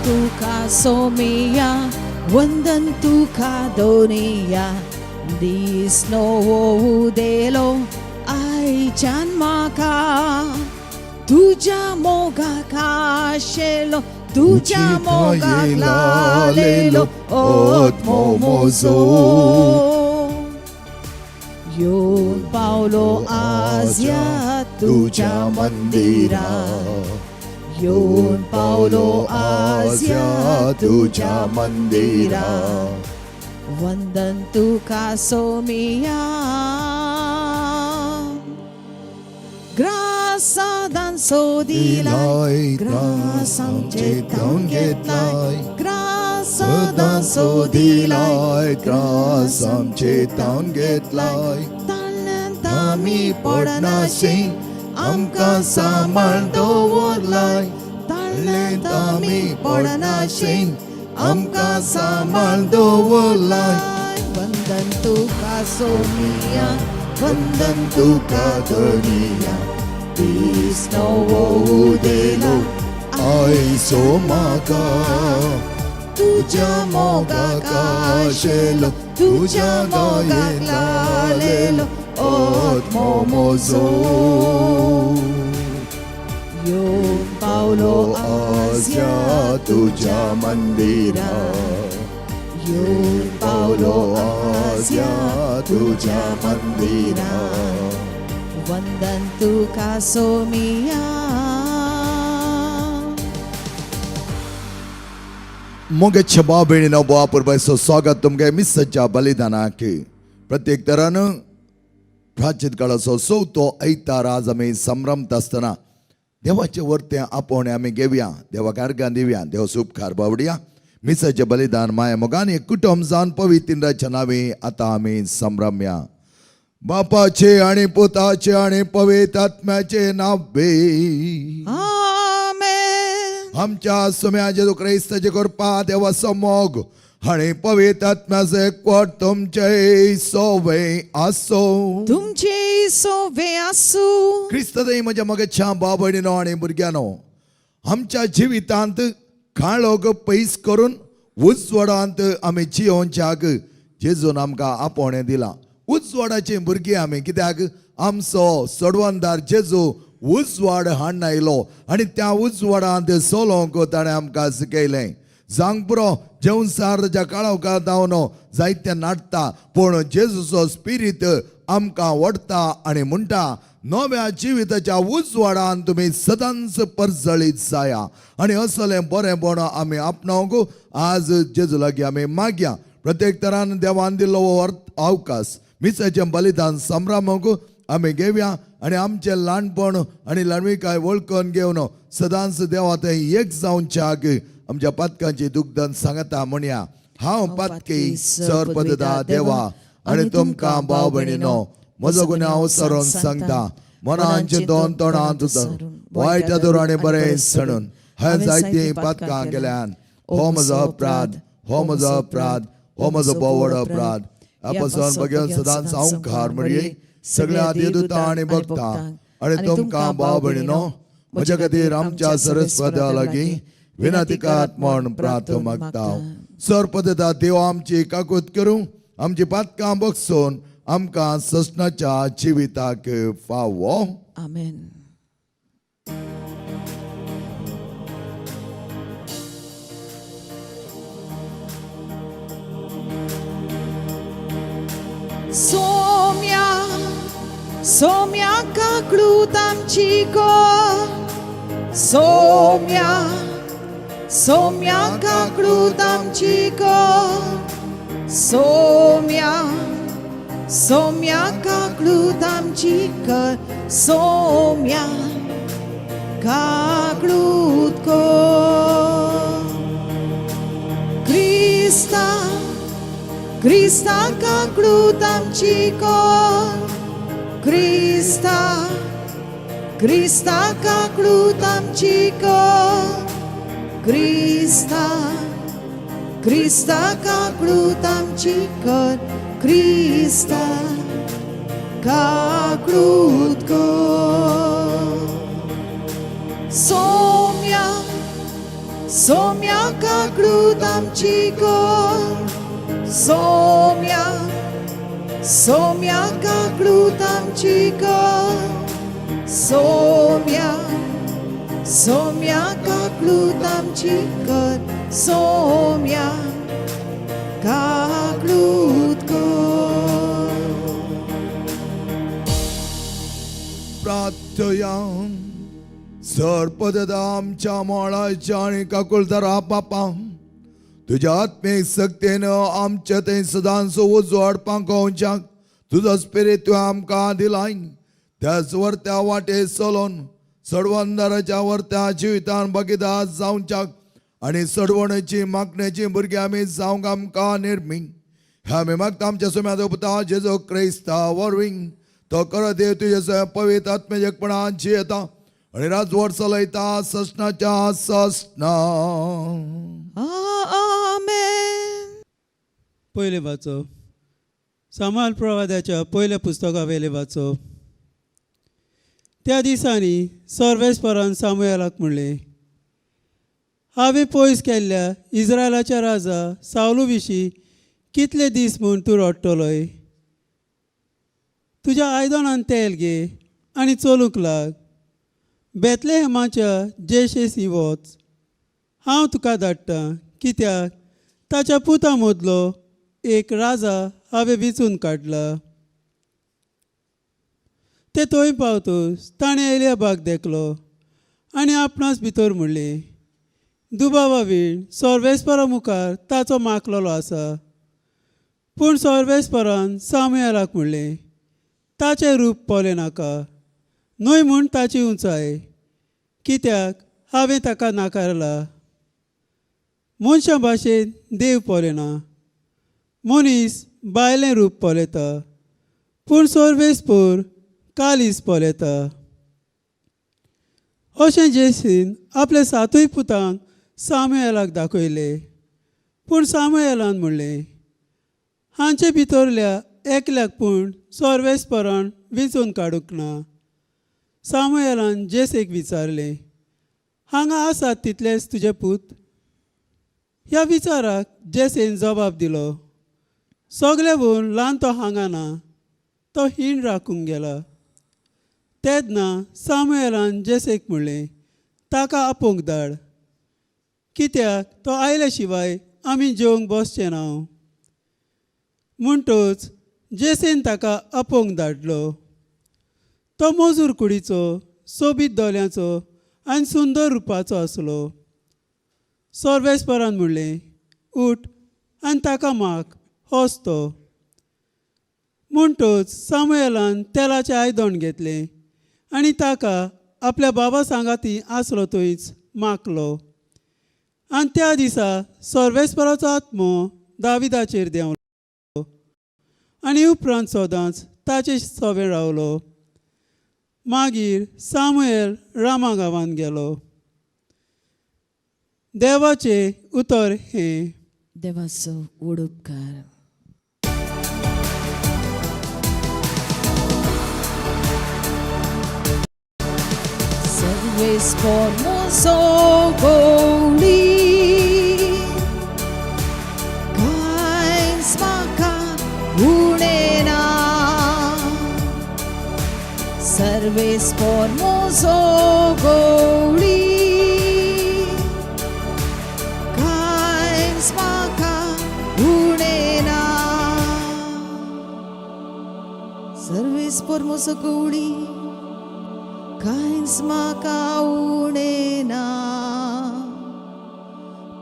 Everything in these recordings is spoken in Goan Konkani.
तुका सोमिया, वंदन तुका दोनिया, दीस नवो उदेलो आयच्यान म्हाका, तुज्या मोगाक आशेलो, तुज्या मोगाक लालेलो आत्मो म्हजो. येवन पावलो आज ह्या तुज्या मंदिरा, येवन पावलो आज ह्या तुज्या मंदिरा, वंदन तुका सोमिया. ग्रासादान सोदिलाय, ग्रास आमचे तावन घेतलाय, ग्रासादान सोदिलाय, ग्रास आमचे तावन घेतलाय. ताळ्यांत आमी पडनाशी आमकां सांबाळ दवरलाय, ताळ्यांत आमी पडनाशी आमकां सांबाळ दवरलाय. वंदन तुका सोमिया, वंदन तुका धनिया, दीस नवो उदेलो आयसो म्हाका, तुज्या मोगाक आशेलो, तुज्या मोगाक लालेलो आत्मो म्हजो. येवन पावलो आज ह्या तुज्या मंदिरा, येवन पावलो आज ह्या तुज्या मंदिरा, वंदन तुका सोमिया. मोगेच्या भाव भयणीनो, बोवा पुरबायचो स्वागत तुमगे मिसाच्या बलिदानाक. प्रत्येक तरान प्राचीन काळाचो चवथो आयतार आज आमी संभ्रमता आसतना देवाचे वर्ते आपोवणें आमी घेवया, देवाक अर्गां दिवया, देव उपकार बावडया. मिसाचें बलिदान माया मोगान एक कुटुंब जावन पवित्र नांवी आतां आमी संभ्रमया. बापाचे आणि पुताचे आणि पवित्र आत्म्याचे नावे. आमेन. आमच्या सुम्या जेजू क्रिस्ताचे कृपा, देवाचो मोग आणि पवित्र आत्म्याचे एकवट तुमचे सोवे आसो. तुमचे सोवे आसूं. क्रिस्तदय म्हज्या मगेच्या भाव भयणीनो आनी भुरग्यांनो, आमच्या जिवितांत काळोख पयस करून उजवाडांत आमी जियोवच्याक जेजून आमकां आपोवणें दिलां. उजवाडाची भुरगीं आमी, कित्याक आमचो सोडवणदार जेजू उजवाड हाडून आयलो आनी त्या उजवाडांत चलोवंक ताणें आमकां शिकयलें. जावंक पुरो जेवसार ताच्या काळोखांत जावन जायते नाडटा, पूण जेजूचो स्पिरीत आमकां वडटा आनी म्हणटा, नव्या जिविताच्या उजवाडान तुमी सदांच परजळीत जाया. आनी असलें बरेंपण आमी आपणावंक आज जेजू लागीं आमी मागया. प्रत्येक तरान देवान दिल्लो हो अवकाश मिसाचें बलिदान संभ्रमूंक आमी घेवया आनी आमचें ल्हानपण आनी ल्हानविकाय वळखून घेवन सदांच देवा थंय एक जावच्याक आमच्या पातकांची दुग्धन सांगता म्हणया. हांव पातकी सरपददा देवा आनी तुमकां भाव भयणीनो म्हजो गुन्यांव सरोन सांगता. मनान चिंतून तोंडांत उतरून वायट आदर आनी बरें सणून हांवें जायतीं पातकां केल्यान. हो म्हजो अपराध, हो म्हजो अपराध, हो म्हजो भोव अपराध. आपसून बघेवन सदांच संवकार म्हणये सगळ्या देवदूतां आनी भक्तां आनी तुमकां भाव भयणीनो म्हज्या खातीर आमच्या सरस्वता लागीं विनंती म्हण प्रार्थ मागता. सरपदता देव आमची काकूत करूं, आमची पातकां बगसून आमकां ससनाच्या जिविताक फावो. आमेन. सोम्या, सोम्या काकळूत आमची गो, सोम्या, सोम्या काकळूत आमची गो, सोम्या, सोम्या काकळूत आमची कर, सोम्या काकळूत को. क्रिस्ता, क्रिस्ता काकळूत आमची कर, क्रिस्ता, क्रिस्ता काकळूत आमची कर, क्रिस्ता, क्रिस्ता काकळूत आमची कर, क्रिस्ता काकळूत कर. सोम्या, सोम्या काकडूत आमची कर सोम्या सोम्या काकडूत आमची कर सोम्या सोम्या काकडूत आमची कर सोम्या काकडूत कर. प्रार्थया. सरपददा आमच्या मोळाच्या आनी काकुळदारा बापा, तुज्या आत्मीक सक्तेन आमच्या थंय सदांच उजवाड पांकोवच्याक तुजो स्पिरीत तुवें आमकां दिलाय. त्याच वरत्या वाटे चलोन सडवंदराच्या वरत्या जिवितान भागीदार जावच्याक आनी सडवणेची मागण्याची भुरगीं आमी जावंक आमकां निर्मी. ह्या आमी मागता आमच्या सुम्या पुता जेजो क्रिस्ता वरवीं. तो कर देव तुजे पवित्र आत्म्यापणान जियेता आनी राजवट चलयता ससनाच्या ससना. आमेन. पयलें वाचप सामाल प्रवादाच्या पयल्या पुस्तका वयलें वाचप. त्या दिसांनी सर्वेस्परान सामुएलाक म्हणलें, हांवें पयस केल्ल्या इस्रायलाच्या राजा सावलू विशीं कितले दीस म्हूण तूं रडटलोय? तुज्या आयदनान तेल घे आनी चलूंक लाग. बेतलेहमाच्या जेशेसी वच, हांव तुका धाडटां, कित्याक ताच्या पुता मदलो एक राजा हांवें विंचून काडला. ते थंय पावतच ताणें एलियाबाक देखलो आनी आपणास भितर म्हणलें, दुबावा वीण सर्वेस्परा मुखार ताचो माखलेलो आसा. पूण सर्वेस्परान सामुएलाक म्हणलें, ताचें रूप पळय नाका, न्हय म्हूण ताची उंचाय, कित्याक हांवें ताका नाकारला. मनशां भाशेन देव पळयना, मनीस बायलें रूप पळयता, पूण सर्वेस्पर कालीस पळयता. अशें जेसीन आपल्या सातूय पुतांक सामुएलाक दाखयले. पूण सामुएलान म्हणलें, हांचे भितरल्या एकल्याक पूण सर्वेस्परान विंचून काडूंक ना. सामुएलान जेसेक विचारलें, हांगा आसात तितलेच तुजे पूत? ह्या विचाराक जेसेन जबाब दिलो, सगळे वयर ल्हान तो हांगा ना, तो हीण राखूंक गेला. तेन्ना सामुएलान जेसेक म्हणलें, ताका आपोवंक धाड, कित्याक तो आयले शिवाय आमी जेवंक बसचे ना. म्हणटच जेसेन ताका आपोवंक धाडलो. तो मजूर कुडीचो, सोबीत दोळ्यांचो आनी सुंदर रुपाचो आसलो. सर्वेस्परान म्हणलें, उठ आनी ताका माग, होच तो. म्हणटच सामुएलान तेलाचें आयदण घेतलें आनी ताका आपल्या बाबा सांगाती आसलो थंयच मागलो. आनी त्या दिसा सर्वेस्पराचो आत्मो दाविदाचेर देंवलो आनी उपरांत सदांच ताचे सवें रावलो. मागीर सामुएल रामा गांवांत गेलो. देवाचें उतर हें. देवाचो व्हड उपकार. सर्वेस्पर म्हजो गवळी, कांयच म्हाका उणें ना. सर्वेस्पर म्हजो गवळी, कांयच म्हाका उणें ना. सर्वेस्पर म्हजो गवळी, कांयच म्हाका उणें ना.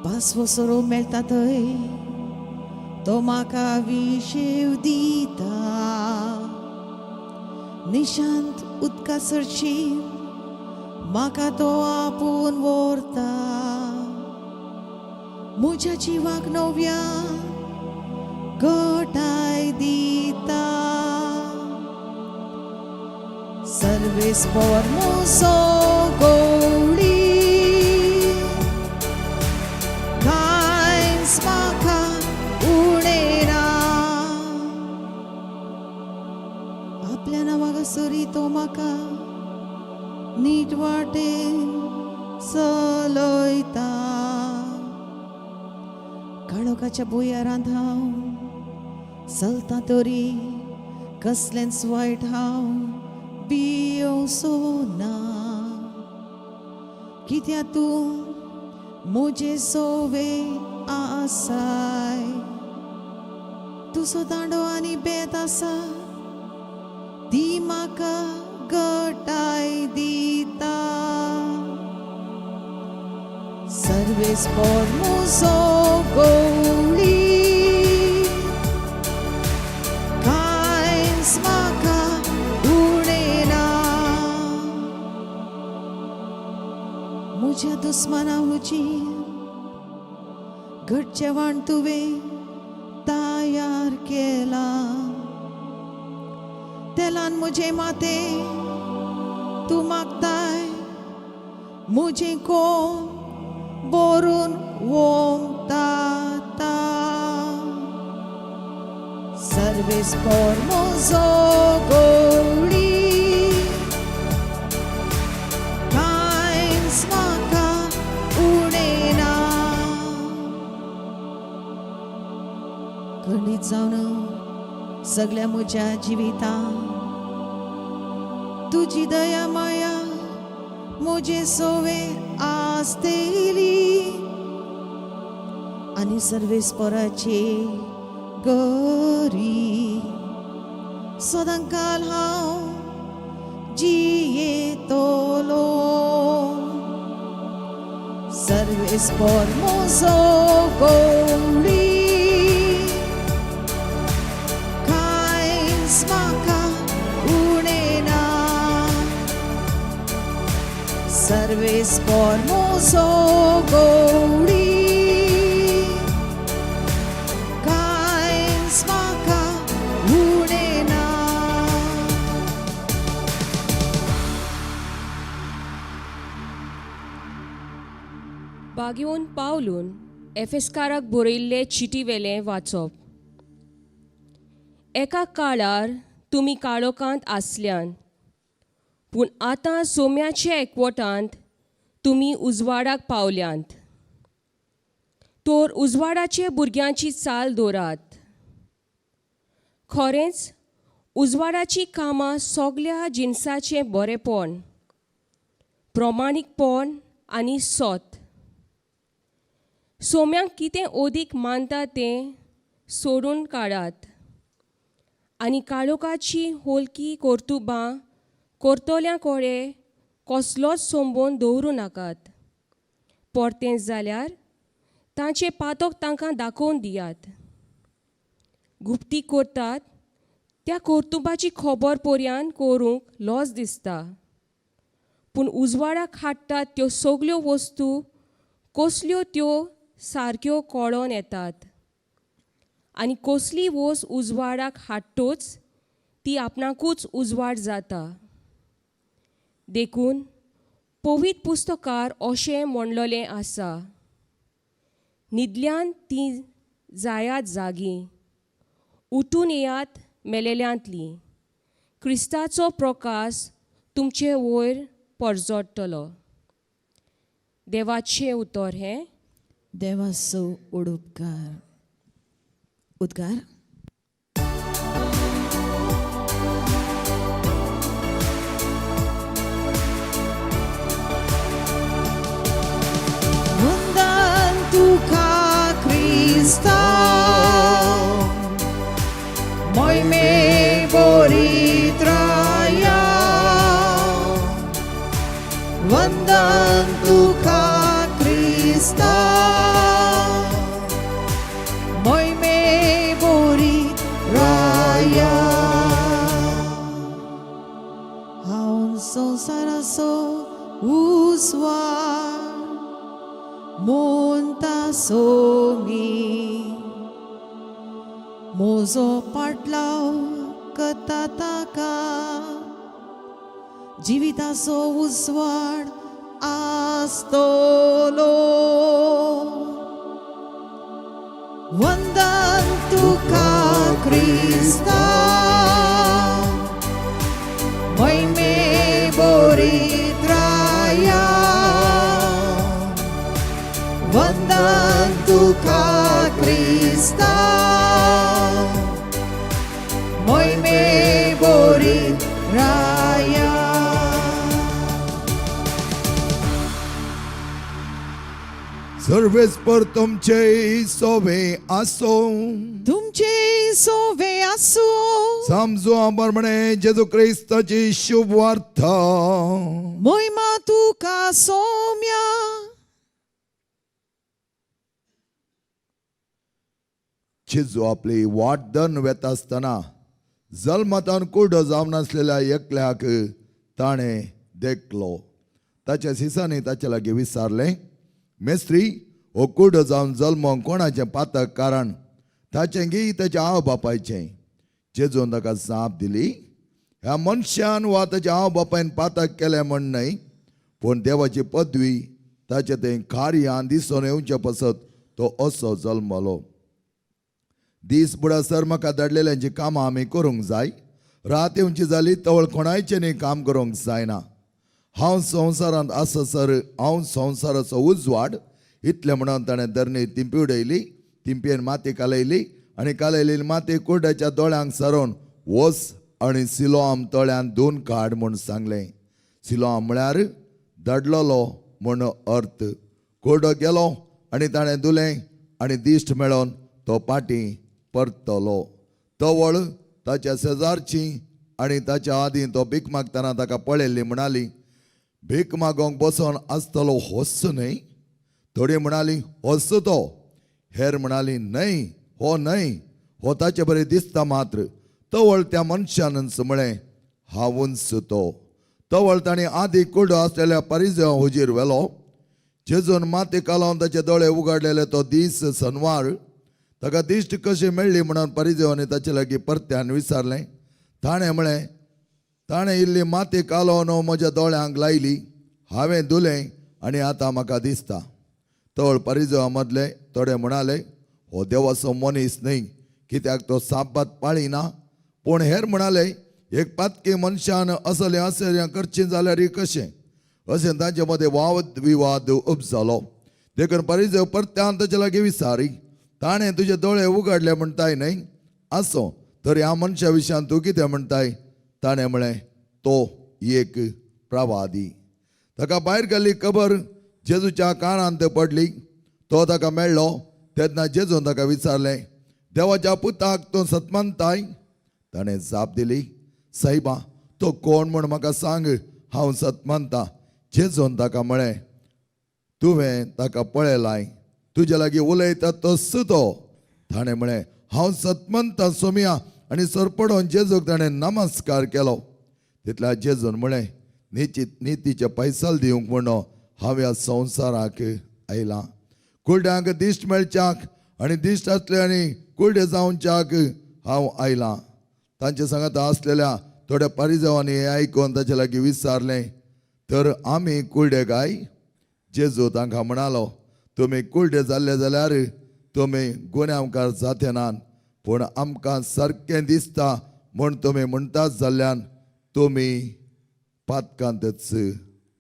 पासवो सोरो मेळटा थंय तो म्हाका विशेव दिता. निशांत उदका सरशी म्हाका तो आपोवन व्हरता. म्हज्या जिवाक नव्या घटाय दिता. सर्वेस्पर म्हजो गवळी, कांयच म्हाका उणें ना. आपल्या नांवाक सरी तो म्हाका नीट वाटेन चलयता. काळोखाच्या भुंयारांत हांव चलता तरी कसलेंच वायट हांव भियोवचो ना, कित्याक तूं म्हजे सोवे आसाय. तुजो दांडो आनी बेत आसा ती म्हाका गटाय दिता. सर्वेस्पोर म्हजो गवळी, कांयच म्हाका उणें ना. म्हज्या दुस्माना हुजीर घट जेवण तुवें तयार केलां. तेलान म्हजें माथें तूं मागताय, म्हजें कोण भरून वोमता. सर्वेस्पोर म्हजो गवळी, कांयच म्हाका उणें ना. खंडीत जावन सगळ्या म्हज्या जिवितांत तुजी दया माया म्हजे सोवे आसतली आनी सर्वेस्पोराचे गरी सदांकाल हांव जियेतलो. सर्वेस्पोर म्हजो गवळी, कांयच म्हाका उणें ना. सर्वेस्पोर म्हजो गवळी, कांयच म्हाका उणें ना. बागेवन पावलून एफेस्काराक बरयल्ले चिटीवेलें वाचप. एका काळार तुमी काळोखांत आसल्यान, पूण आतां सोम्याच्या एकवटांत तुमी उजवाडाक पावल्यांत. तर उजवाडाचे भुरग्यांची चाल दवरात. खरेंच उजवाडाचीं कामां सगल्या जिनसाचें बरेपण, प्रमाणीकपण आनी सत. सोम्यांक कितें ओदीक मानता तें सोडून काडात आनी काळोखाची होलकी कर्तुबां करतल्या कडेन कसलोच संबंद दवरूं नाकात. परतें जाल्यार तांचें पातक तांकां दाखोवन दियात. गुप्ती करतात त्या कर्तुबाची खबर पर्यान करूंक लज दिसता, पूण उजवाडाक हाडटात त्यो सगल्यो वस्तू कसल्यो त्यो सारक्यो कळोन येतात आनी कसली वस्त उजवाडाक हाडटूच ती आपणाकूच उजवाड जाता. देखून पवित्र पुस्तकार अशें म्हणलेलें आसा, न्हिदल्यान ती जायात जागी, उठून येयात मेलेल्यांतली, क्रिस्ताचो प्रकाश तुमचे वयर परजडटलो. देवाचें उतर हें. देवाचो उडुपकार उद्गार. वंदन तुका क्रिस्ता, मोहिमे बोरित्राया. वंदन तुका क्रिस्ता, मोहिमे बोरित्राया. हांव संवसाराचो उजवाड म्हणटा सोमी, म्हजो पाटलाव करता ताका जिविताचो उजवाड आसतलो. वंदन तुका क्रिस्ता, मोहिमे बोरित्राया. वंदन तुका क्रिस्ता, क्रिस्ता मोहिमे बोरी राया. सर्वेस्पर तुमचे सोवे आसो. तुमचे सोवे आसो. समजो प्रमाणे जेजू क्रिस्ताची शुभ वार्ता. मोहिमा तुका सोम्या. जेजू आपली वाट दन वेता आसतना जल्मतान कुड्डो जावन आसलेल्या एकल्याक ताणें देखलो. ताच्या सिसांनी ताचे लागीं विचारलें, मेस्त्री, हो कुड्डो जावन जल्मोंक कोणाचें पातक कारण, ताचें गी ताच्या आवय बापायचें? जेजून ताका जाप दिली, ह्या मनशान वा ताच्या आवय बापायन पातक केलें म्हण न्हय, पूण देवाची पदवी ताचें तें कार्यान दिसून येवचे पासत तो असो जल्मलो. दीस बुडासर म्हाका धाडलेल्यांची कामां आमी करूंक जाय. रात येवची जाली तवळ कोणायचें न्ही काम करूंक जायना. हांव संवसारांत आसासर हांव संवसाराचो उजवाड. इतलें म्हणून ताणें धरणी तिंपी उडयली, तिंपयेन माती कालयली आनी कालयलेली माती कुड्ड्याच्या दोळ्यांक सारोवन, वच आनी सिलोआम तळ्यान दोन काड म्हूण सांगलें. सिलोआम म्हळ्यार धाडलेलो म्हूण अर्थ. कुड्डो गेलो आनी ताणें धुलें आनी दिश्ट मेळोन तो पाटी परतलो. तवळ ताच्या शेजारची आनी ताच्या आदीं तो भीक मागतना ताका पळयल्ली म्हणाली, भीक मागोंक बसोन आसतलो होच न्हय? थोडी म्हणाली, होच तो. हेर म्हणाली, न्हय, हो न्हय, हो ताचे बरें दिसता मात्र. तवळ त्या मनशानच म्हळें, हांवूच तो. तवळ ताणें आदी कुड्डो आसलेल्या परिजय हुजीर व्हेलो. जेजून माती कालोवन ताचे दोळे उगाडलेले तो दीस सनवार. ताका दिश्ट कशी मेळ्ळी म्हणून परिजवांनी ताचे लागीं परत्यान विचारलें. ताणें म्हळें, ताणें इल्ली माती कालोवन म्हज्या दोळ्यांक लायली, हांवें धुलें आनी आतां म्हाका दिसता. तवळ परिजवा मदले थोडे म्हणाले, हो देवाचो मनीस न्हय, कित्याक तो साबात पाळिना. पूण हेर म्हणाले, एक पातकी मनशान असलें असलें करचें जाल्यार कशें? अशें तांचे मदें वाद विवाद उपजालो. देखून परिजय परत्यान ताचे लागीं विचारी, ताणें तुजे दोळे उगडले म्हणटाय न्हय? आसूं, तर ह्या मनशा विशयान तूं कितें म्हणटाय? ताणें म्हळें, तो एक प्रवादी. ताका भायर गेल्ली खबर जेजूच्या कानांत पडली. तो ताका मेळ्ळो तेन्ना जेजून ताका विचारलें, देवाच्या पुताक तूं सतमानताय? ताणें जाप दिली, सायबा, तो कोण म्हूण म्हाका सांग, हांव सत मानता. जेजून ताका म्हळें, तुवें ताका पळयलाय, तुजे लागीं उलयता तोच तो. ताणें म्हळें, हांव सत मानता सोमया. आनी सरपडोन जेजूक ताणें नमस्कार केलो. तितल्या जेजून म्हळें, निती नितीचे पैसल दिवंक म्हणून हांव ह्या संवसाराक आयलां. कुड्ड्यांक दिश्ट मेळच्याक आनी दिश्ट आसले आनी कुड्डे जावच्याक हांव आयलां. तांचे सांगाता आसलेल्या थोड्या परिजवांनी हें आयकून ताचे लागीं विचारलें, तर आमी कुड्डे काय? जेजू तांकां म्हणालो, तुमी कुड्डे जाल्ले जाल्यार तुमी गुन्यांवकार जाते नात, पूण आमकां सारकें दिसता म्हूण तुमी म्हणटात जाल्ल्यान तुमी पातकांतच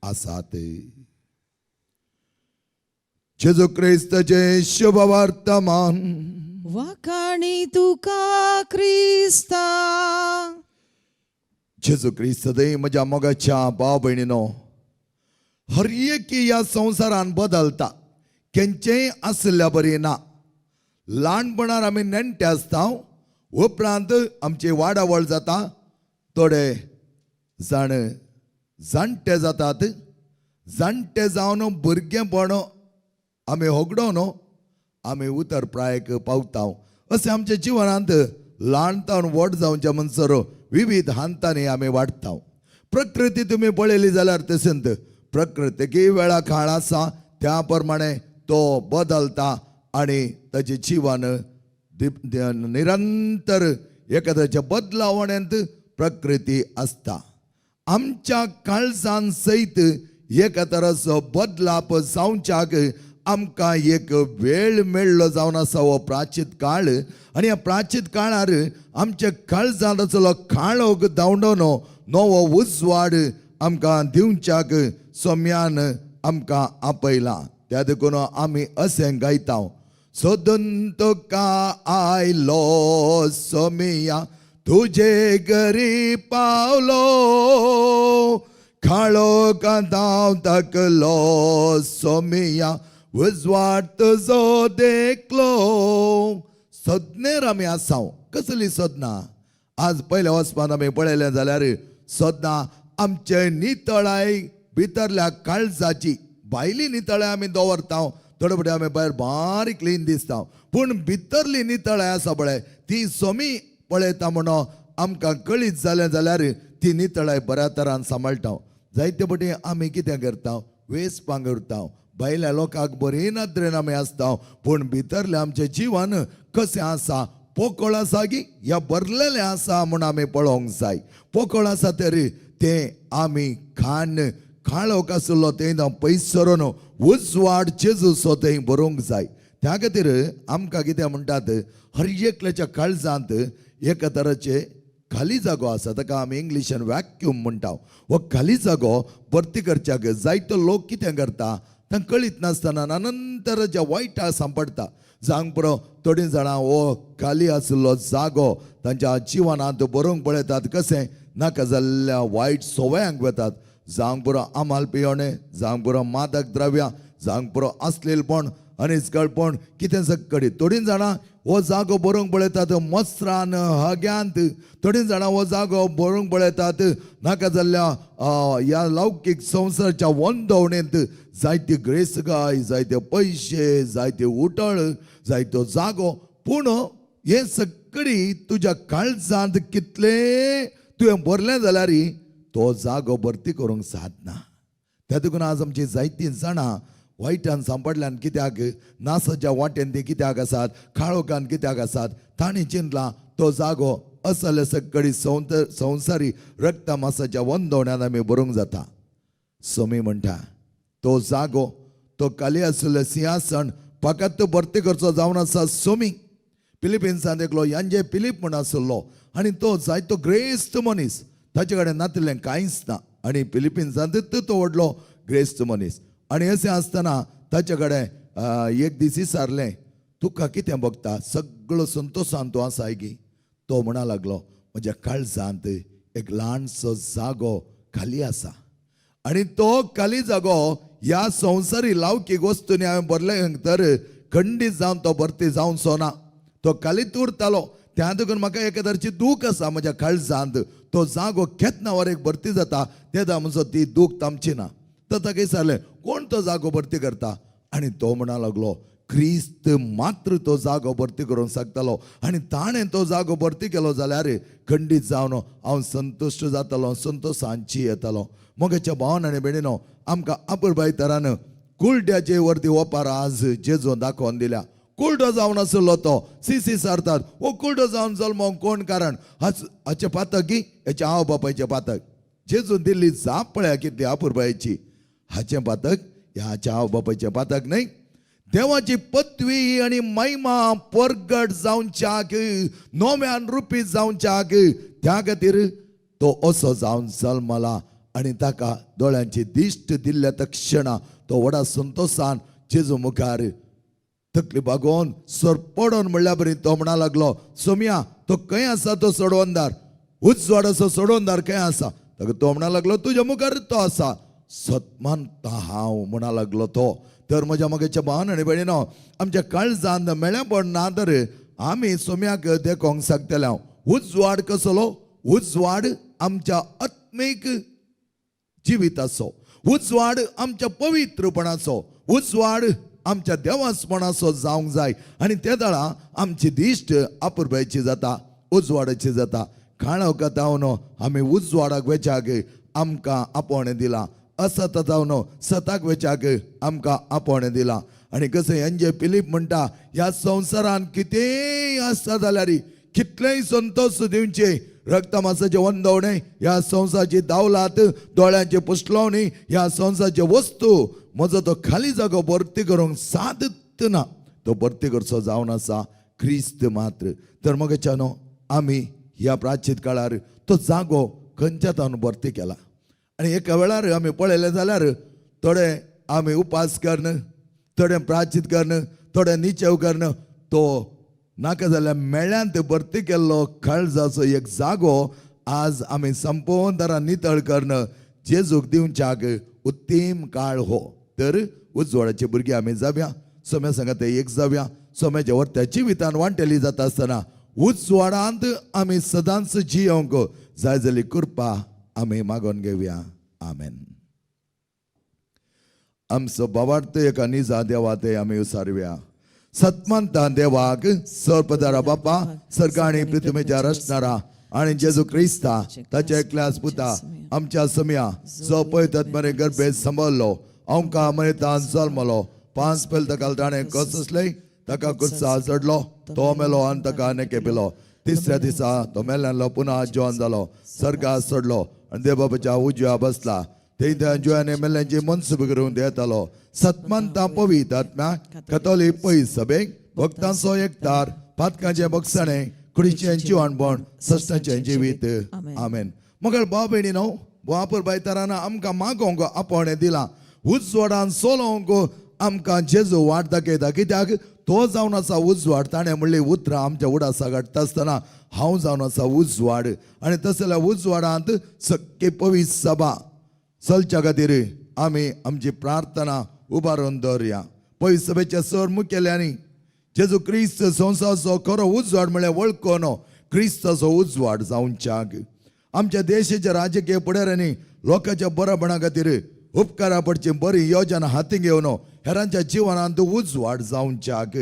आसात. जेजू क्रिस्ताचें शुभ वर्तमान. वाखाणी तुका क्रिस्ता. जेजू क्रिस्त दय म्हज्या मोगाच्या भाव भयणीनो, हर एक ह्या संवसारान बदलता, केंचेय आसल्या बरी ना. ल्हानपणार आमी नेणटे आसता, उपरांत आमची वाडावळ जाता, थोडे जाण जाणटे जातात, जाणटे जावन भुरगेंपण आमी होगडोवन आमी उतर प्रायक पावता. अशें आमच्या जिवनांत ल्हान तावन व्हड जावच्या म्हणसर विविध हांतांनी आमी वाडटा. प्रकृती तुमी पळयली जाल्यार तशेंच प्रकृतीकय वेळा काळ आसा, त्या प्रमाणे तो बदलता आनी ताचें जिवन निरंतर एखाद्याच्या बदलावण्यांत प्रकृती आसता. आमच्या काळजान सयत एका तराचो बदलाप जावच्याक आमकां एक वेळ मेळ्ळो जावन आसा हो प्राचीत काळ. आनी ह्या प्राचीत काळार आमच्या काळजांत आसलो काळोख धांवडोन नवो उजवाड आमकां दिवच्याक सोम्यान आमकां आपयला. त्या देखून आमी अशें गायता, सोदून तुका आयलो सोमिया तुजे घरी पावलो काळो कांताव तकलो सोमिया उजवाड तुजो देखलो. सदनेर आमी आसाव. कसली सदना? आज पयल्या वचपान आमी पळयलें जाल्यार सदना आमचे नितळाय भितरल्या काळजाची. भायली नितळाय आमी दवरता, थोडे फावटी आमी भायर बारीक क्लीन दिसता, पूण भितरली नितळाय आसा पळय ती सोमी पळयता म्हणून आमकां कळीत जालें जाल्यार ती नितळाय बऱ्या तरान सांबाळटा. जायते फावटी आमी कितें करता, वेस पांगुरता, भायल्या लोकांक बरी नदरेन आमी आसता, पूण भितरलें आमचें जिवन कशें आसा, पोकळ आसा की ह्या भरलेलें आसा म्हूण आमी पळोवंक जाय. पोकळ आसा तरी तें आमी खाण काळोख आशिल्लो थंय पयस सरून उजवाड जेजूचो थंय बरोवंक जाय. त्या खातीर आमकां कितें म्हणटात, हर एकल्याच्या काळजांत एका तराचे खाली जागो आसा, ताका आमी इंग्लिशान वॅक्यूम म्हणटा. हो खाली जागो भरती करच्याक जायतो लोक कितें करता, तांकां कळीत नासतना नंतरच्या वायटा सांपडटा. जावंक पुरो थोडीं जाणां हो खाली आशिल्लो जागो तांच्या जिवनांत बरोवंक पळयतात, कशें नाका जाल्ल्या वायट सवयांक वतात. जावंक पुरो आमाल पियोणें, जावंक पुरो मादक द्रव्यां, जावंक पुरो असलेलपण अनिस्कळपण कितें सगळी. थोडीं जाणां हो जागो बरोवंक पळयतात मसरान हग्यांत, थोडीं जाणां हो जागो बरोवंक पळयतात नाका जाल्ल्या ह्या लौकीक संवसाराच्या वंदवणेंत. जायती ग्रेसगाय, जायते पयशे, जायते उटळ, जायतो जागो, पूण हें सगळी तुज्या काळजांत कितलें तुवें भरलें जाल्यार तो जागो भरती करूंक सादना. त्या देखून आज आमची जायतीं जाणां वायटान सांपडल्यान कित्याक, नासाच्या वाटेन ती कित्याक आसात, काळोखान कित्याक आसात, तांणी चिंतलां तो जागो असले सगळी संवसारी रक्तमासाच्या वंदवण्यान आमी बरोवंक जाता. सोमी म्हणटा तो जागो, तो खाली आशिल्लें सिंहासन फकत भरती करचो जावन आसा सोमी. फिलिपिन्सान एकलो यांजे फिलीप म्हण आशिल्लो आनी तो जायतो ग्रेस्त मनीस, ताचे कडेन नातिल्लें कांयच ना आनी फिलिपिन्सान तो व्हडलो ग्रेस्त मनीस. आनी अशें आसतना ताचे कडेन एक दीस विचारलें, तुका कितें भोगता, सगळो संतोशान तूं आसाय की? तो म्हणा लागलो, म्हज्या काळजांत एक ल्हानसो जागो खाली आसा आनी तो खाली जागो ह्या संवसारी लावकीक वस्तूंनी हांवें भरलें तर खंडीत जावन तो भरती जावचो ना, तो खालीच उरतालो. त्या देखून म्हाका एका तरेची दूख आसा म्हज्या काळजांत, तो जागो केन्ना वर एक भरती जाता तेन्ना म्हणसो ती दूख तामची ना. तर ताका विचारलें, कोण तो जागो भरती करता? आनी तो म्हणा लागलो, क्रिस्त मात्र तो जागो भरती करूंक शकतालो आनी ताणें तो जागो भरती केलो जाल्यार खंडीत जावन हांव संतुश्ट जातालो, संतोशांची येतालो. मोगेच्या भावन आनी भयणीनो, आमकां अपुरबाय तरान कुलड्याचे वरती ओपार आज जेजो दाखोवन दिल्या. कुलडो जावन आशिल्लो तो सी सी सारतात हो कुलडो जावन जल्मोंक कोण कारण, हाचें पातक की हेच्या हांव बापायचें पातक? जेजून दिल्ली जाप पळया कितली अपुरबायेची, हाचें पातक ह्या हाच्या हांव बापायचें पातक न्हय. देवाची पदवी आनी महिमा परगट जावच्याक, नव्यान रुपी जावच्याक, त्या खातीर तो असो जावन जल्मला आनी ताका दोळ्यांची दिश्ट दिल्ल्या तक्षणा तो व्हडा संतोशान जेजू मुखार तकली बागोवन सरपडोन म्हणल्या बरी तो म्हणा लागलो, सोमया तो खंय आसा तो सोडवंदार, उजवाडाचो सोडवंदार खंय आसा? ताका तो म्हणा लागलो, तुज्या मुखार तो आसा, सतमानता हांव म्हणा लागलो तो. तर म्हज्या मगेच्या भावन आनी भयणीनो, आमच्या काळजान मेळ्ळें ना तर आमी सोम्याक देखोंक शकतले. हांव उजवाड कसलो? उजवाड आमच्या आत्मीक जिविताचो, उजवाड आमच्या पवित्रपणाचो, उजवाड आमच्या देवासपणाचो जावंक जाय आनी ते दळा आमची दिश्ट अपुरबायची जाता, उजवाडाची जाता. काळोख जावन आमी उजवाडाक वेच्याक आमकां आपोवणें दिलां, असत जावन सताक वेच्याक आमकां आपोवणें दिलां. आनी कशें एनजे फिलीप म्हणटा, ह्या संवसारान कितेंय आसता जाल्यार कितलेय संतोष दिवचे, रक्तमासाचे वंदवणे, ह्या संवसाराची दावलात, दोळ्यांचे पुसलवणी, ह्या संवसाराचे वस्तू म्हजो तो खाली जागो भरती करूंक सादत ना. तो भरती करचो जावन आसा क्रिस्त मात्र. तर मगेच्यानो आमी ह्या प्राचीन काळार तो जागो खंयच्या तावन भरती केला आनी एका वेळार आमी पळयलें जाल्यार थोडे आमी उपास करून, थोडे प्राचीत करून, थोडे निचेव करून तो नाका जाल्यार मेळ्यांत भरती केल्लो काळजाचो एक जागो आज आमी संपूर्ण तरा नितळ करून जेजूक दिवच्याक उत्तीम काळ हो. तर उजवाडाची भुरगीं आमी जावया, सोम्या सांगात एक जावया. सोम्याच्या वर्त्या जिवितान वांटेली जाता आसतना उजवाडांत आमी सदांच जियोंक जाय जाली कृपा आमी मागोवन घेवया. आमेन. आमचो बाबार्थ एका निजा देवा ते आमी उसारव्या. सतमंता देवाक सरपदारा बापा सर्ग आनी पृथ्वीच्या रचणारा आनी जेजू क्रिस्ता ताच्या एकल्याच पुता आमच्या समया जो पळयतात मरे गर्भेत सांबाळलो, आमकां मरेतान जल्मलो, 5 पेल ताका ताणें कसले ताका कुर्सा चडलो, तो मेलो आनी ताका नेके पिलो. तिसऱ्या दिसा तो मेल्ल्यान पुन्हा जिवन जालो, सर्गात चडलो आनी देवबाबाच्या उजव्या बसला. थंय त्या जुयाने मेल्ल्यांची मनसुबी करून येतालो. सतमंता पवित आत्म्या कतोली पै सभेक भक्तांचो एकतार, पातकांचें बक्षणें, कुडीचें जिवणपण, सस्नाचें जिवीत. आमेन. मगर भाव भयणी न्हू, वापर बायतारान आमकां मागोवंक आपोवणें दिलां. उजवाडान सोलोवंक आमकां जेजू वाट दाखयता, कित्याक तो जावन आसा उजवाड. ताणें म्हणली उतरां आमच्या उडासा घडटा आसतना हांव जावन आसा उजवाड, आनी तसल्या उजवाडांत सगळी पवित्र सभा चलच्या खातीर आमी आमची प्रार्थना उबारून दवरया. पवित्र सभेच्या सर मुखेल्यांनी जेजू क्रिस्त संवसाराचो खरो उजवाड म्हळ्यार वळखून क्रिस्ताचो उजवाड जावच्याक, आमच्या देशाच्या राजकीय फुडाऱ्यांनी लोकांच्या बरोपणा खातीर उपकारा पडची बरी योजना हाती घेवन हेरांच्या जिवनांत उजवाड जावच्याक,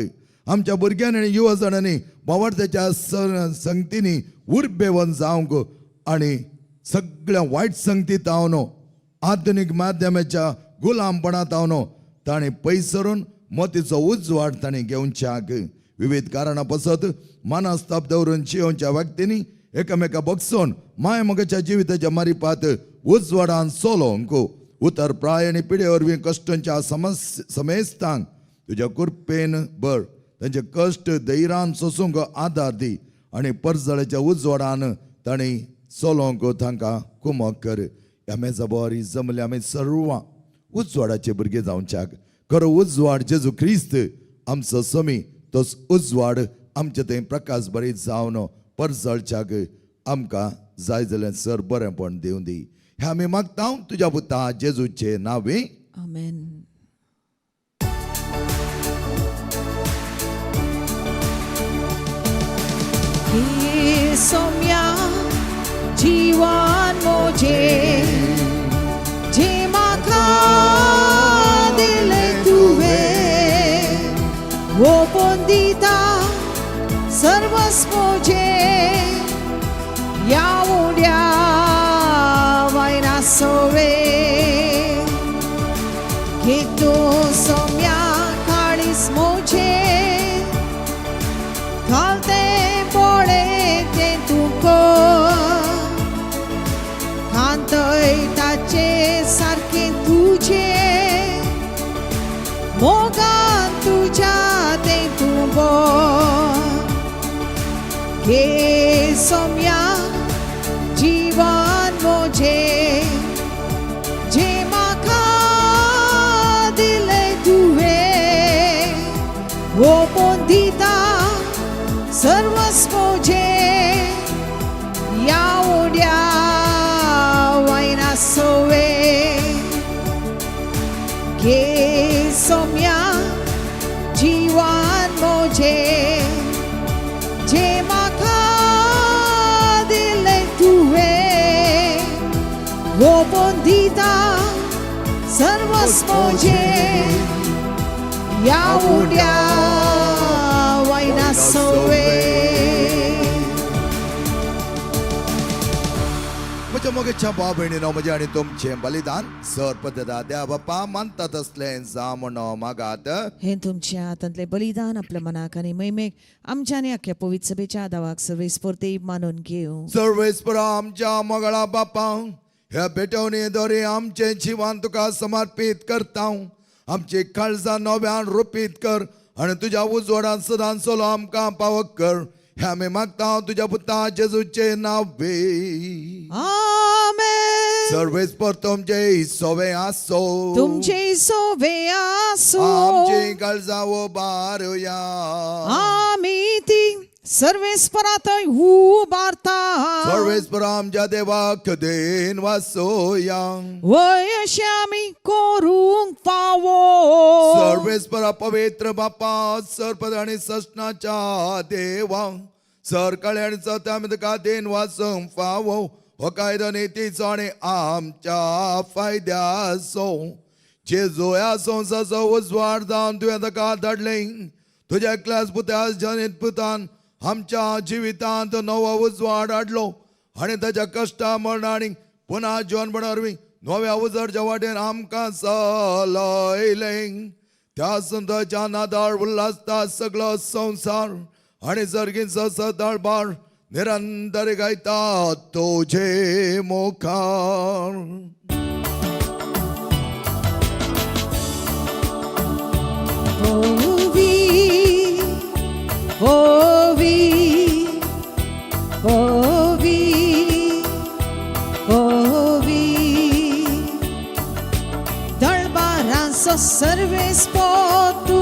आमच्या भुरग्यांनी आनी युवा जाणांनी बावडत्याच्या संगतींनी उर्बेवन जावंक आनी सगळ्या वायट संगतीत हांव आधुनीक माध्यमाच्या गुलामपणांत हांव ताणें पयस सरून मोतीचो उजवाड ताणें घेवच्याक, विविध कारणां पसत मानस्ताप दवरून जियोवच्या व्यक्तींनी एकामेका बगसून माय मोगाच्या जिविताच्या मारिपात उजवाडान चलोवंक, उतर प्राय आनी पिडे वरवीं कश्टांच्या समेस्तांक तुज्या कृपेन बर तांचे कश्ट धैर्यान सोसूंक आदार दी आनी परजळाच्या उजवाडान तांणी चलोवंक तांकां कुमक कर. ह्या मेजा बोरी जमले आमी सर्वां उजवाडाचे भुरगे जावच्याक, खरो उजवाड जेजू क्रिस्त आमचो समी तोच उजवाड आमचे थंय प्रकाश बरी जावन परजळच्याक आमकां जाय जाल्यार सर बरेंपण दिवं दी. हें आमी मागता तुज्या पुता जेजूचे नांवे. आमेन. हे सोम्या जीवन मोजे, जे म्हाका दिले तुवें, ओपून दिता सर्वस्व मोजे, ह्या उड्या वयना सोवे. घे तूं सोम्या काळीज मोजे, घालते पळे तें तूं कर, कांतय ताचे सारकें तुजें, मोगान तुज्या तें तूं भर. घे सोम्या जीवन मोजे, जे म्हाका दिले तुवें, ओपून दिता सर्वस्व मोजे, ह्या उड्या वयना सोवे. घे सोम्या जीवन मोजे, जे म्हाका दिले तुवें, ओपून दिता सर्वस्व मोजे, ह्या उड्या वयना सोवे. म्हज्या मोगेच्या भाव भयणीनो, म्हजें आनी तुमचें बलिदान सर पद्दता देवा बाप्पा मानतात तसलें जावं म्हणून मागात. हे तुमच्या हातांतले बलिदान आपल्या मनाक आनी महिमेक, आमच्या आनी अख्ख्या पवित्र सभेच्या दावाक सर्वेस्पोर्ते मानून घेवं. सर्वेस्परा आमच्या मोगळा बापा, ह्या भेटवणे दोरे आमचें जिवन तुका समर्पीत करता. आमची काळजां नव्यान रुपीत कर आनी तुज्या उजवाडान सदां चलो आमकां पावक कर. हे आमी मागता तुज्या पुता जेजूचे नांवे. आमेन. सर्वेस्पर तुमचे सोवे आसो. तुमचे सोवे आसो. आमची काळजां उबारुया. आमी ती सर्वेस्परात उबारता. सर्वेस्पर आमच्या देवाक देन वासोया. वय अशें आमी करूंक फावो. सर्वेस्परा पवित्र बापा, सरपद आणि ससनाच्या देवा, सरकाळे आणि सत्य आमी तुका देन वासूंक फावो. हो कायदो नितीचो आनी आमच्या फायद्याचो. जेजू ह्या संवसाराचो उजवाड जावन तुवें ताका धाडलें. तुज्या एकल्याच पुत्या जनीत पुतान आमच्या जिवितांत नवो उजवाड हाडलो आनी ताच्या कश्टा मरणा आनी पुन्हा जिवनपणा वरवीं नव्या उजवाडच्या वाटेन आमकां चलयलें. त्या सुंदरच्या नादार उल्हासता सगळो संवसार आनी सर्गींचो सदाळबार निरंतर गायता तुझे मुखार. पवी पवी पवी पवी दळबारांचो सर्वेस पोतू,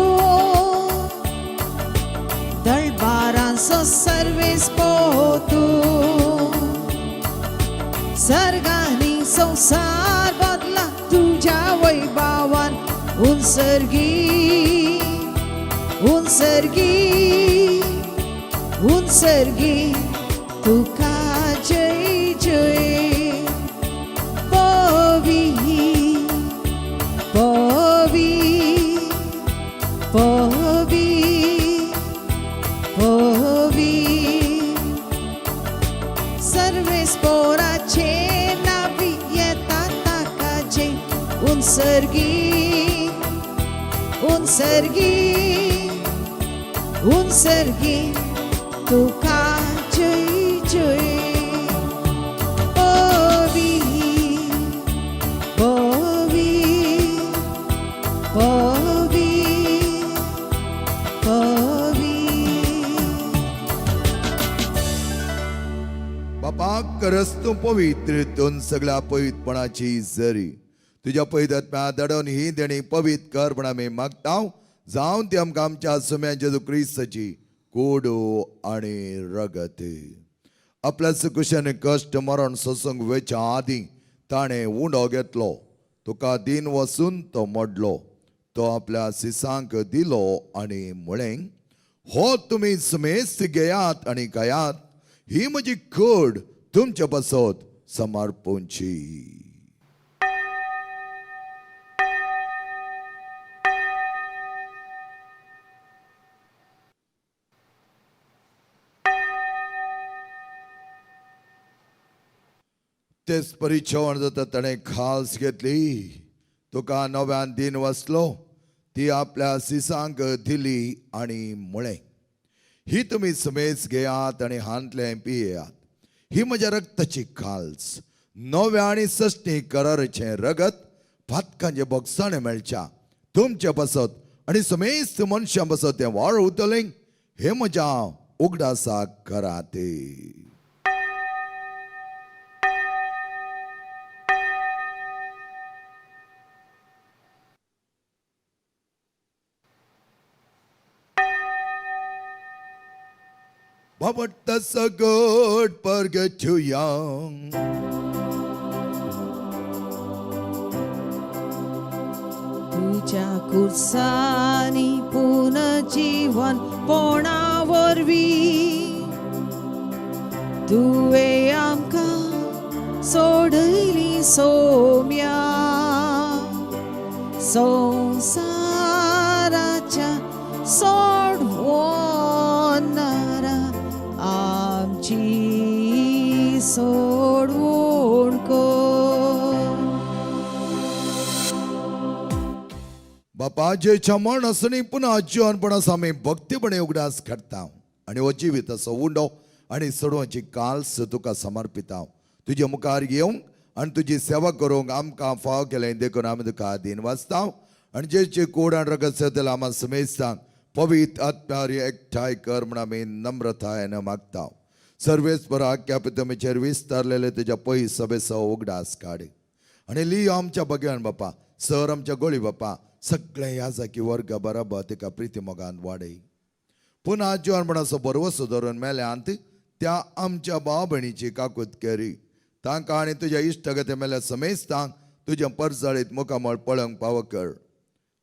दळबारांचो सर्वेस पोतू, सर्गांनी संवसार बदला तुझ्या वैभावान. उंसर्गी उंसर्गी उंसर्गी तुका जय जय. पवी पवी पवी पवी सर्वेस पोराचे नावी येता ताकाचे. उंसर्गी उंसर्गी उंसर्गी तुका जय जय. पवी पवी पवी पवी. बापा, करस तूं पवित्र, दोन सगळ्या पवित्रपणाची जरी तुज्या पवित्र धाडून ही देणी पवित्र कर म्हण आमी मागता, जावन ती आमकां आमच्या सुम्या जेजू क्रिस्ताची कोडो आनी रगत. आपल्या सुकुशान कश्ट मरण सोसूंक वेच्या आदीं ताणें उंडो घेतलो, तुका दीन वसून तो मोडलो, तो आपल्या सिसांक दिलो आनी म्हळें, हो तुमी सुमेस्त घेयात आनी खायात, ही म्हजी कूड तुमचे पासत समर्पूंची. तेच परी जेवण जाता ताणें खास घेतली, तुका नव्यान दिन वसलो, ती आपल्या सिसांक दिली आनी म्हळें, ही तुमी समेज घेयात आनी हांतलें पियेयात, ही म्हज्या रक्ताची खाल्स, नव्या आनी सस्ती कराराचें रगत, पातकांचे बोगसाणें मेळच्या तुमचे पासत आनी समेस्त मनशां पासत तें वाळ उरतलें. हें म्हज्या उगडासाक करात. बाबट सगट परगठुया. तुझ्या कुर्सानी पुनर्जीवन पोणा वरवीं तुवें आमकां सोडयली सोम्या. संवसाराच्या सोडवणारा आमची सोडवण कर. बापा, जेच्या मरण आसनी पुन्हा जिवनपणास आमी भक्तीपणे उगडास काडटा आनी हो जिविताचो उंडो आनी सोडोवची काल्स तुका समर्पिता. तुजे मुखार येवंक आनी तुजी सेवा करूंक आमकां फाव केलें देखून आमी तुका दीन वाचता आनी जेचे कोड आनी रगत जाल्यार आमा समेस्तांक पवित्र आत्म्यार एकठांय कर म्हूण आमी नम्रतायेन मागता. सर्वेस्पर आख्या पितमेचेर विस्तारलेले तुज्या पयस सभेचो उगडास काड. आनी लियो आमच्या भगव्यान बापा, सर आमच्या गोळी बापा, सगळे ह्या जाकी वर्ग बराबर तिका प्रिती मोगान वाडय. पुन्हा जिवनपणाचो बरवसो धरून मेल्यांत त्या आमच्या भाव भयणीची काकूत केरी. तांकां आनी तुज्या इश्टगते मेल्या समेस्तांक तुज्या परजळीत मुखामळ पळोवंक पावो कर.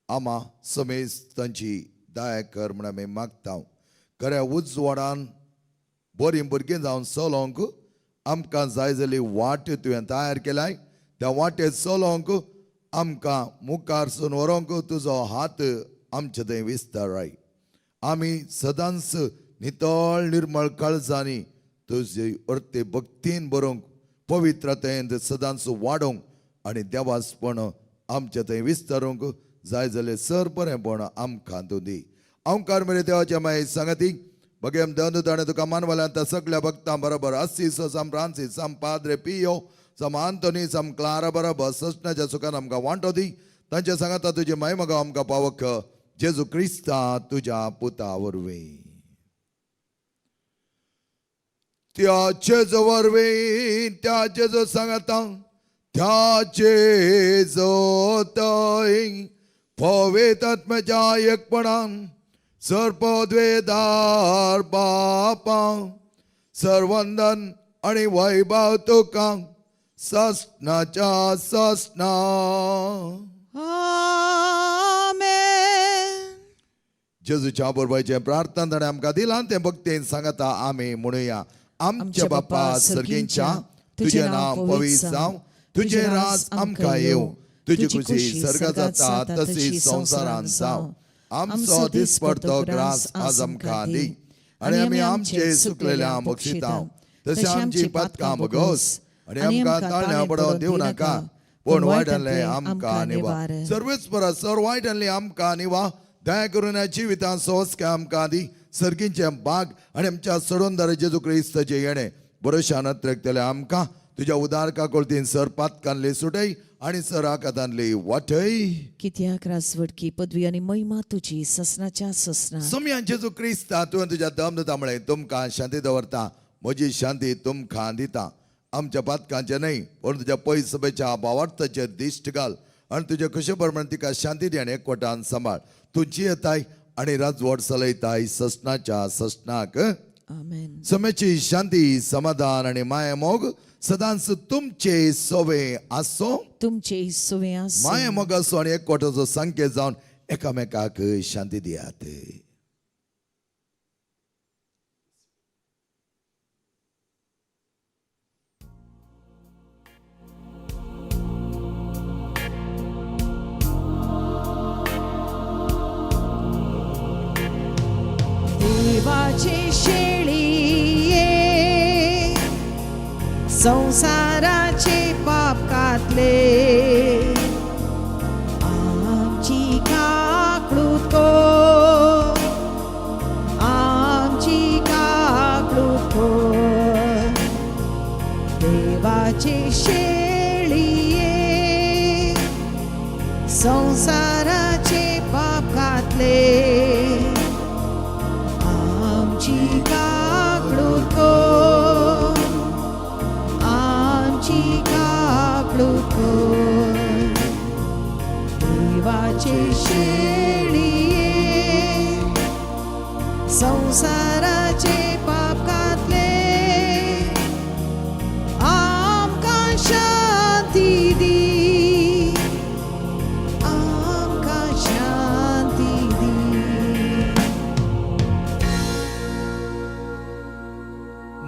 आमा समेस्तांची दया कर म्हण आमी मागता. खऱ्या उजवाडान बरीं भुरगीं जावन चलोवंक आमकां जाय जाल्ली वाट तुवें तयार केलाय. त्या वाटेर चलोवंक आमकां मुखार सून व्हरूंक तुजो हात आमचे थंय विस्ताराय. आमी सदांच नितळ निर्मळ काळजांनी तुजी अर्थे भक्तीन बरोवंक, पवित्रतेन सदांच वाडोवंक आनी देवासपण आमचे थंय विस्तारूंक जाय जाल्यार सर बरेंपण आमकां तूं दी. अंकार मेरे देवाच्या मागीर सांगती बगेम दंद ताणें तुका मानवल्यान त्या सगळ्या भक्तां बरोबर Assis Sam Francis Sam Padre Pio Sam Anthony Sam Clara बरोबर ससनाच्या सुखान आमकां वांटो दी. तांच्या सांगाता तुजी माय मगा आमकां पावक जेजू क्रिस्ता तुज्या पुता वरवीं. त्या जेजू वरवीं, त्या जेजू सांगाता, त्या जेजू तय पवित्र एकपणान सर्पद्वेदार बापा सर्वंदन आणि वैभव तुका ससनाच्या ससना. आमेन. जेजूच्या बरोबरचें प्रार्थना ताणें आमकां दिलां तें भक्तीन सांगता आमी म्हणुया. आमच्या बापा सर्गींच्या, तुजें नांव पवित्र जावं, तुजें राज आमकां येवं, तुजी खुशी सर्गात जाता तशी संवसारांत जावं. आमचो दिसपडतो ग्रास आज आमकां दी आनी आमी आमचे सुकलेल्या बक्षिता तशें आमची पातकां बगोस आनी आमकां ताळण्या पडोवन दिवं नाका, पूण वायटांतलें आमकां निवा. सर्वेच परत सर वायटांतलें आमकां निवा. दया करून ह्या जिवितांत सोंसके आमकां दी. सर्गींचे बाग आनी आमच्या सडोनदार जेजू क्रिस्ताचें येणें बरोशान अत्रेकतले आमकां तुज्या उदार काकुळतीन सर पातकांतली सुटय आनी सर आकातांतली वाटय. कित्याक राजवटकी, पदवी आनी महिमा तुजी ससनाच्या ससना. सोमयान जेजू क्रिस्ता, तुवें तुज्या दम दिता म्हळें, तुमकां शांती दवरता, म्हजी शांती तुमकां दिता. आमच्या पातकांचें न्हय पूण तुज्या पयस सभेच्या भावार्थाचेर दिश्ट घाल आनी तुज्या खुशे प्रमाण तिका शांती दी आनी एकवटान सांबाळ. तूं जियेताय आनी राजवट चलयताय ससनाच्या ससनाक. आमेन. समेची शांती, समाधान आनी माया मोग सदांच तुमचे सोवे आसो. तुमचे सुवे आसूं. माया मोग आसो आनी एकवटाचो संकेत जावन एकामेकाक शांती दियात. देवाचे शेळीये, संसाराचे पाप कातले, आमची काकळूत कर, आमची काकळूत कर. देवाचे शेळीये, संसाराचे पाप घातले, आमची काकळूत कर, आमची काकळूत कर. देवाचे शेळीये, संसाराचे पाप घातले, आमकां शांती दी, आमकां शांती दी.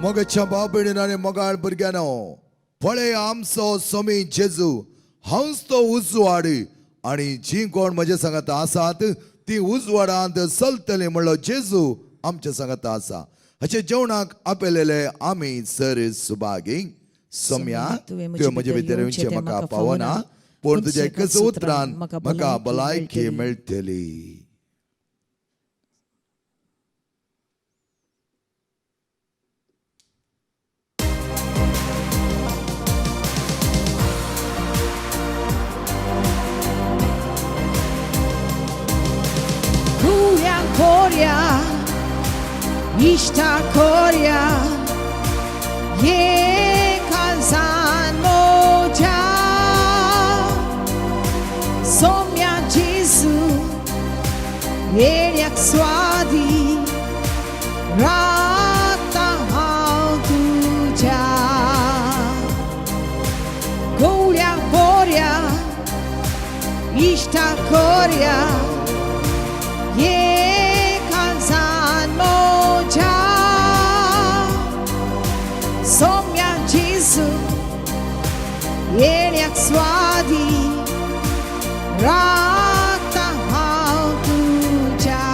मोगाच्या भाव भयणीन आनी मोगाळ भुरग्यांनो, पळय आमचो सोमी जेजू, हांवच तो उजवाड आनी जी कोण म्हजे सांगात आसात ती उजवाडांत चलतली म्हणलो जेजू आमच्या सांगात आसा. अशें जेवणाक आपयलेले आमी सर सुभागी. सोम्या, तुवें म्हजे भितर येवचें म्हाका पावना, पूण तुज्या एकच उतरान म्हाका भलायकी मेळटली. Kuya Korea, Ishta Korea, Ye Kansan Moja. येण्याक स्वादी राखता हांव तुज्या गोवळ्या बोऱ्या इश्टा कोऱ्या एकांसान मोज्या सोम्या जेजू येण्याक स्वादी राखता हांव तुज्या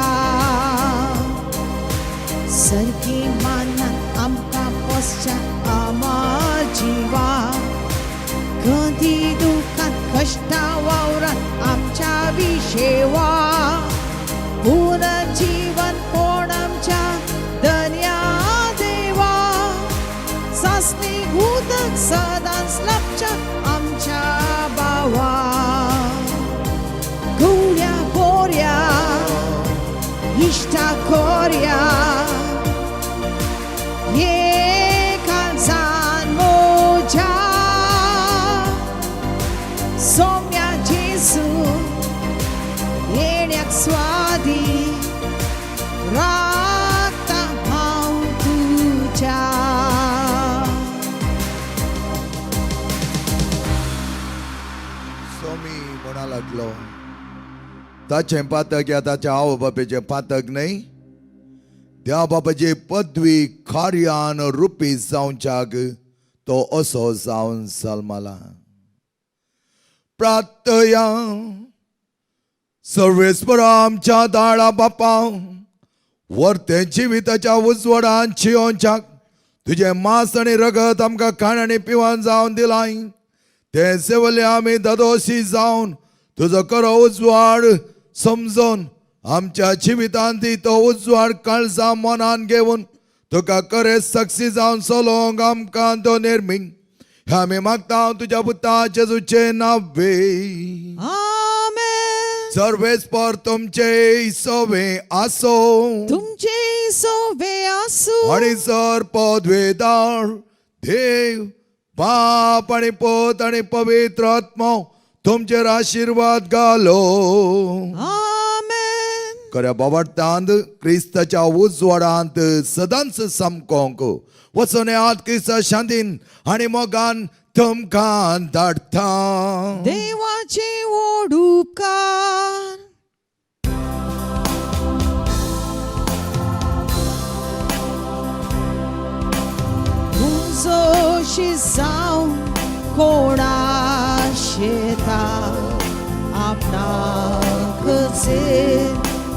सरकी मानान आमकां पोसच्या आमा जिवा गती दुखान कश्टा वावरान आमच्या विशेवा पुनर्जीवन कोण आमच्या दर्या देवा सासणी उदक सदांच लाभच्या आमच्या बावा गुळ्या बोऱ्या इश्टा कोऱ्या एकांसान मोज्या सोम्या जेजू येण्याक स्वादी राखता हांव तुज्या. स्वामी म्हणा लागलो ताचें पातक या ताच्या आवय बापायचें पातक न्हय, त्या बापाची पदवी कार्यान रुपी जावच्याक तो असो जावन जल्मला. प्रार्थया. सर्वेस्पर आमच्या दाळा बापा, वर्ते जिविताच्या उजवाडान चियोनच्याक तुजें मांस आनी रगत आमकां खाण आनी पिवन जावन दिलाय, ते सेवले आमी दादोशी जावन तुजो खरो उजवाड समजून आमच्या जिवितांत ती तो उजवाड काळजा मनान घेवन तुका खरें साक्षी जावन चलोवंक आमकां तो निर्मीक आमी मागता तुज्या पुता जेजूचे नावे. आमेन. सर्वेस्पर तुमचे सवे आसो तुमचे सोवे आसूं. आणि सर पदवेदार देव बाप आणि पोत आणि पवित्र आत्मा तुमचेर आशीर्वाद घालो. आमेन. खऱ्या बाबाटांत क्रिस्ताच्या उजवाडांत सदांच सामकोंक वचून आत क्रिस्ता शांतीन आणि मोगान तुमकां धाडटा. देवाचे व्हड उपकार. उजोशी जावन कोणा शेता आपणाक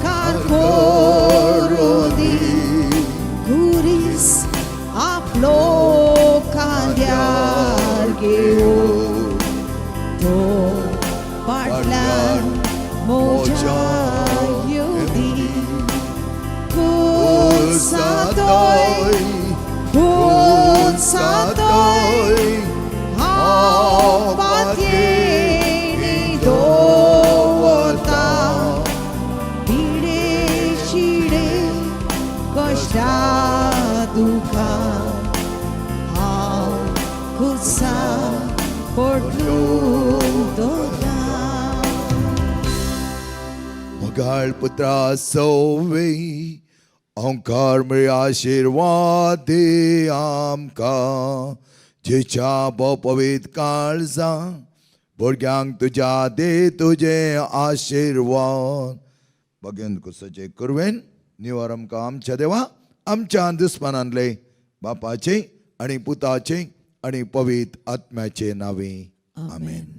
कार करूं दी गुरीस आपलो कांद्यार घेवन तो फाटल्यान मोज्या येवदी कुसातोय कुसातोय हांव पातयेणी दवरता पिडे शिडे कश्टा दुखां हांव कुसा पडलून दवरता. मोगाळ पुत्रा सोवे ओंकार मेळ आशिर्वाद दे आमकां जेच्या पवित काळजा भुरग्यांक तुज्या दे तुजे आशिर्वाद बगेन कुसाचे कुरवेन निवार आमकां आमच्या देवा आमच्या दुस्मानांतले बापाचे आणि पुताचे आणि पवित आत्म्याचे नावे. आमेन.